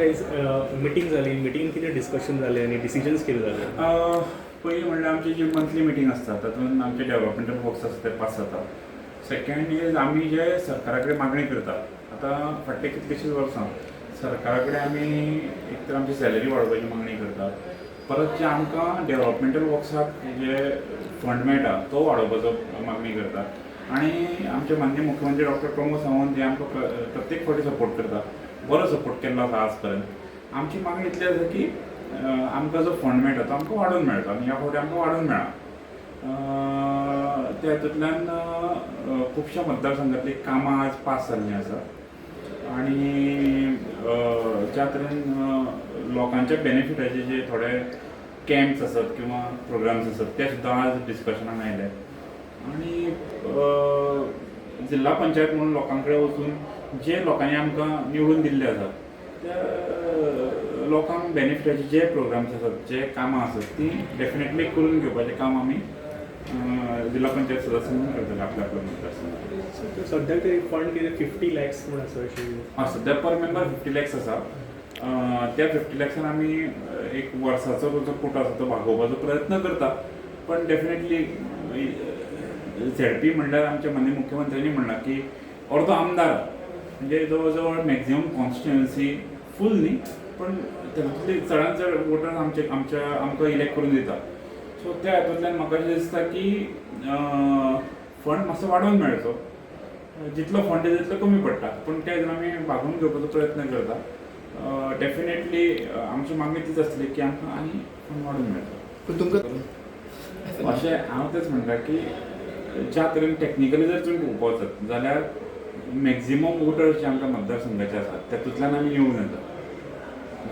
आयज मिटींग जाली, मिटींग कितें डिस्कशन जालें आनी डिसिजन्स कितें जाले? पयलीं म्हणल्यार आमची जी मंथली मिटींग आसता, तातूंत आमचे डेव्हलपमेंटल वर्क्स आसता ते पास जाता. सेकंड is आमी जे सरकारा कडेन मागणी करता, आतां फाटले कितलीशींच वर्सां सरकारा कडेन आमी एक तर आमची सॅलरी वाडोवपाची मागणी करता, परत जे आमकां डेव्हलपमेंटल वर्क्साक जे फंड मेळटा तो वाडोवपाचो मागणी करता. आनी आमचे माननीय मुख्यमंत्री डॉक्टर प्रमोद सावंत हे आमकां प्रत्येक फावटी सपोर्ट करता, बरो सपोर्ट केल्लो आसा आज पर्यंत. आमची मागणी इतली आसा की आमकां जो फंड मेळटा तो आमकां वाडोवन मेळटा आनी ह्या फावटी आमकां वाडोवन मेळ्ळा. त्या हातूंतल्यान खुबश्या मतदारसंघांतलीं कामां आज पास जाल्लीं आसा आनी ज्या तरेन लोकांच्या बेनिफिटाचे जे थोडे कॅम्प्स आसत किंवा प्रोग्राम्स आसत ते सुद्दां आज डिस्कशनाक आयले. आनी जिल्हा पंचायत म्हणून लोकां कडेन वचून जे लोकांनी आमकां निवडून दिल्ले आसा त्या लोकांक बेनिफिटाचे जे प्रोग्राम्स आसात, जे कामां आसात ती डेफिनेटली करून घेवपाचें काम आमी जिल्हा पंचायत सदस्य म्हणून करतले आपल्या आपल्या मतदारसंघात. सद्याक तरी फंड कितें 50 लॅक्स म्हूण आसा अशी? हय, सद्या पर मेंबर 50 लॅक्स आसा. त्या 50 लॅक्सान आमी एक वर्साचो जो कोटा आसा तो भागोवपाचो प्रयत्न करता, पण डेफिनेटली झेडपी म्हणल्यार आमच्या माननीय मुख्यमंत्र्यांनी म्हणलां की अर्दो आमदार, म्हणजे जवळ जवळ मॅक्झिमम कॉन्स्टिट्युएन्सी फूल न्ही, पण तातूंतले चडांत चड वोटर आमचे आमच्या आमकां इलेक्ट करून दिता. सो त्या हातूंतल्यान म्हाका अशें दिसता की फंड मातसो वाडोवन मेळचो. जितलो फंड दिता तितलो कमी पडटा, पूण त्या हितून आमी भागोवन घेवपाचो प्रयत्न करता. डेफिनेटली आमची मागणी तीच आसली की आमकां आनी फंड वाडोवन मेळचो. पूण तुमकां अशें हांव तेच म्हणटा की ज्या तरेन टॅक्निकली जर तुमी पळोवपाक वचत जाल्यार मॅक्झिमम वोटर्स जे आमच्या मतदारसंघाचे आसात तातूंतल्यान आमी निवडून येता.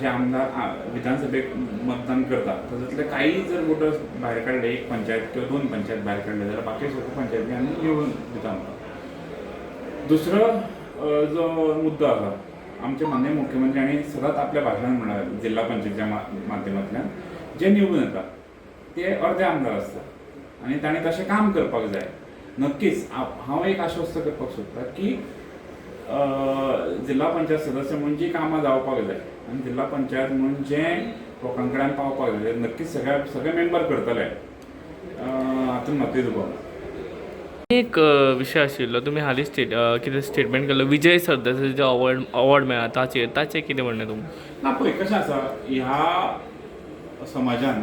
जे आमदार विधानसभेक मतदान करता तातूंतले काही जर वोटर्स भायर काडले, एक पंचायत किंवा दोन पंचायत भायर काडले जाल्यार बाकी सगळे पंचायती आमी निवडून दिता आमकां. दुसरो जो मुद्दो आसा, आमचे माननीय मुख्यमंत्री हांणी सदांच आपल्या भाशणान म्हणलां, जिल्हा पंचायतीच्या माध्यमांतल्यान जे निवडून येता ते अर्दे आमदार आसता आनी ताणें तशें काम करपाक जाय. नक्कीच हांव एक आश्वस्त करपाक सोदतां की जिल्हा पंचायत सदस्य म्हणून जी कामां जावपाक जाय आनी जिल्हा पंचायत म्हणून जें लोकां कडेन पावपाक जाय, नक्कीच सगळे सगळे मेंबर करतले, हातूंत मातूय दुबाव ना. एक विशय आशिल्लो, तुमी हालींच कितें स्टेटमेंट केल्लो विजय सरदेसाय जे अवॉर्ड मेळ्ळा ताचेर, ताचेर कितें म्हणणें तुमचें? ना, पळय कशें आसा, ह्या समाजान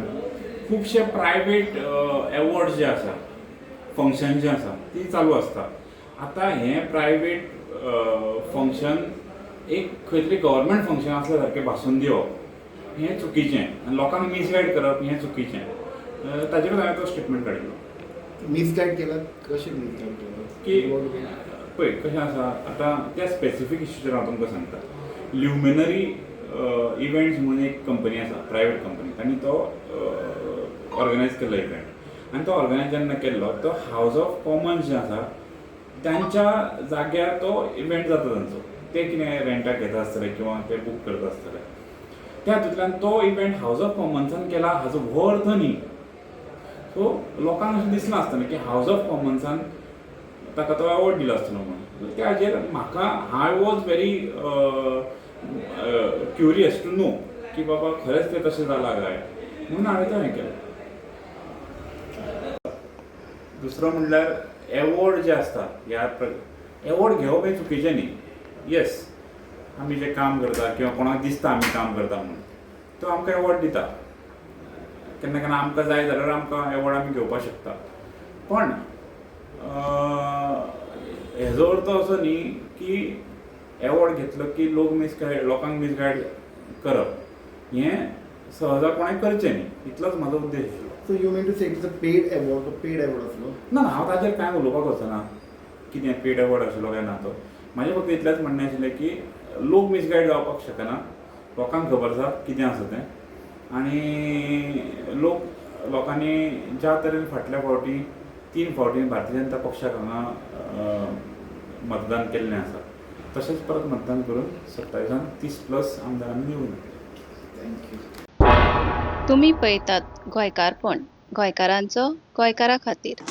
खुबशे प्रायवेट एवॉर्ड जे आसा, फंक्शन जे आसा ती चालू आसता. आतां हें प्रायवेट फंक्शन एक खंय तरी गव्हर्मेंट फंक्शन आसल्या सारकें भासून दिवप हें चुकीचें आनी लोकांक मिसगायड करप हें चुकीचें. ताजेरूच हांवें तो स्टेटमेंट काडिल्लो. मिसगायड केला? कशें मिसगायड केला? की पळय कशें आसा, आतां त्या स्पेसिफीक इश्यूचेर हांव तुमकां सांगता. ल्युमिनरी इव्हेंट्स म्हणून एक कंपनी आसा, प्रायवेट कंपनी, तांणी तो ऑर्गनायज केल्लो इव्हेंट आनी तो ऑर्गनायज जेन्ना केल्लो तो हावज ऑफ कॉमन्स जें आसा तांच्या जाग्यार तो इव्हेंट जाता तांचो. ते कितें रेंटाक घेता आसतले किंवा ते बूक करता आसतले. त्या हातूंतल्यान तो इव्हेंट हावज ऑफ कॉमन्सान केला हाजो हो अर्थ न्ही. सो लोकांक अशें दिसलां आसतलें की हावज ऑफ कॉमन्सान ताका तो अवॉर्ड दिलो आसतलो म्हणून. त्या हाजेर म्हाका I was very curious to know की बाबा खरेंच तें तशें जालां काय म्हणून हांवें तें हें केलें. दुसरो म्हणल्यार एवॉर्ड जे आसता, ह्या एवॉर्ड घेवप हें चुकीचें न्ही. येस, आमी जें काम करता किंवा कोणाक दिसता आमी काम करता म्हणून, तो आमकां एवॉर्ड दिता. केन्ना केन्ना आमकां जाय जाल्यार आमकां एवॉर्ड आमी घेवपाक शकता, पण हेजो अर्थ असो न्ही की एवॉर्ड घेतलो की लोक मिसगायड, लोकांक मिसगायड करप हें सहजा कोणें करचें न्ही, इतलोच म्हाजो उद्देश आशिल्लो. So you mean to say it's a paid award? तो पेड अवॉर्ड आसलो? ना, हांव ताजेर कांय उलोवपाक वचना कितें पेड अवॉर्ड आशिल्लो काय ना तो. म्हाजें फक्त इतलेंच म्हणणें आशिल्लें की लोक मिसगायड जावपाक शकना. लोकांक खबर आसा कितें आसा तें आनी लोकांनी ज्या तरेन फाटल्या फावटी तीन फावटी भारतीय जनता पक्षाक हांगा मतदान केल्लें आसा, तशेंच परत मतदान करून 27न 30 प्लस आमदार आमी निवडून येतले. Thank you. तुमी पळयतात गोंयकारपण, गोंयकारांचो गोंयकारा खातीर.